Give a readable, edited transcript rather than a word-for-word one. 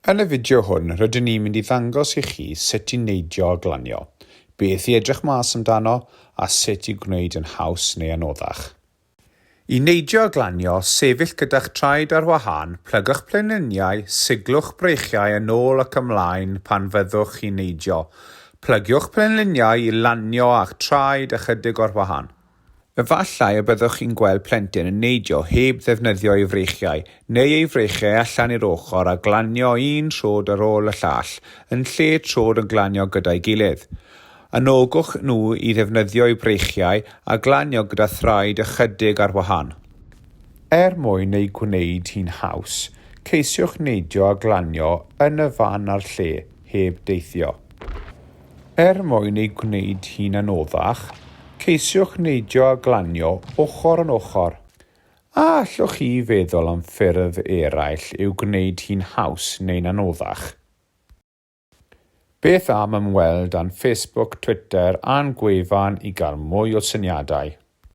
Yn y fideo hwn, rydyn ni'n mynd i ddangos i chi sut i neidio a glanio, beth i edrych mas amdano, a sut i'w gwneud yn haws neu anoddach. I neidio a glanio, sefyll gyda'ch traed ar wahân, plygwch plenliniau, siglwch breichiau yn ôl ac ymlaen pan fyddwch chi'n neidio. Plygiwch plenliniau i lanio â'ch traed ychydig o'r wahân. Efallai y byddwch chi'n gweld plentyn yn neidio heb ddefnyddio ei freichiau, neu ei freichiau allan i'r ochr a glanio un troed ar ôl y llall, yn lle troed yn glanio gyda'i gilydd. Anogwch nhw i ddefnyddio eu breichiau a glanio gyda thraed ychydig ar wahân. Er mwyn ei gwneud hi'n haws, ceisiwch neidio a glanio yn y fan a'r lle, heb deithio. Er mwyn ei gwneud hi'n anoddach, ceisiwch neidio a glanio ochr yn ochr. A allwch chi feddwl am ffyrdd eraill i'w gwneud hi'n haws neu'n anoddach? Beth am ymweld â'n Facebook, Twitter a'n gwefan i gael mwy o syniadau?